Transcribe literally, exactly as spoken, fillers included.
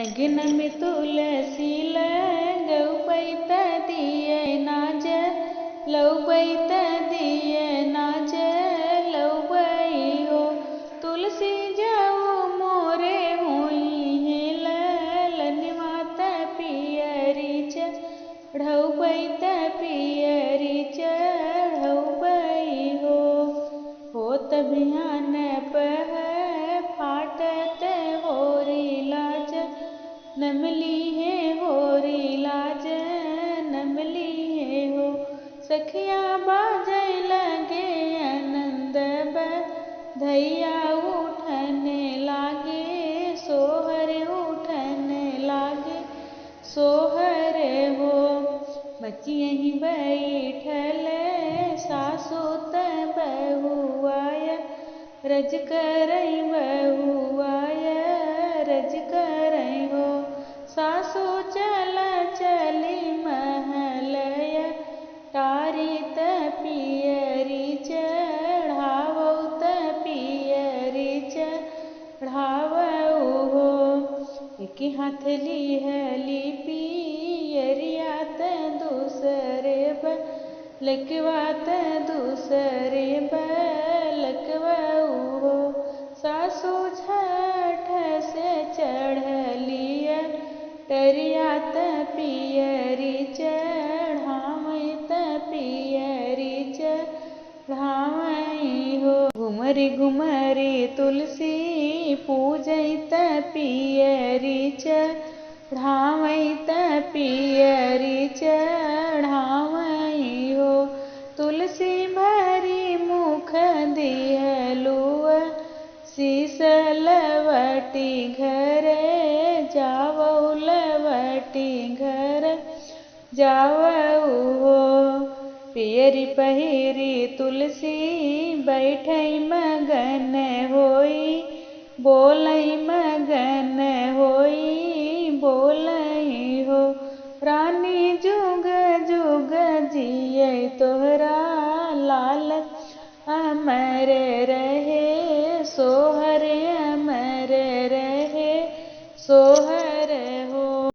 अंगना में तुलसी लगउबइ त दियना जलउबइ त दियना जलउबइ हो। तुलसी जउ मोरे होइहें ललनवा त पियरी चढ़उबइ त पियरी चढ़उबइ हो। होत बिहान पहर फाटत होरी लाज, नमली हे होरी लाज, नमली हे हो। सखिया बाजइ लगे आनंद बधइया उठन लागे, सोहर उठन लागे, सोहर हो। मचियहीं बइठल सासु त बहुआय, रज करइ बहुआय, रज करइ हो। सासु चल चली महलय, टारी त पियरी चढ़ावउ त पियरी चढ़ावउ हो। एक हाथ लिहली पियरिया त दूसरे बलकवा त दूसरे बलकवा हो। सासु झट से चढ़लिया टरिया त पियरी चढ़ावइ त पियरी चढ़ावइ हो। घुमरी घुमरी तुलसी पूजइ त पियरी चढ़ावइ त पियरी चढ़ावइ हो। तुलसी भरी मुख दिहलुआ शीस लवटी घर जावउ, लवटी घर जावउ हो। पियरी पहिरी तुलसी बइठइ मगन होई, बोलइ मगन होई, बोलइ हो। रानी जुग जुग जियइ तोहरा लाल अमर रहे।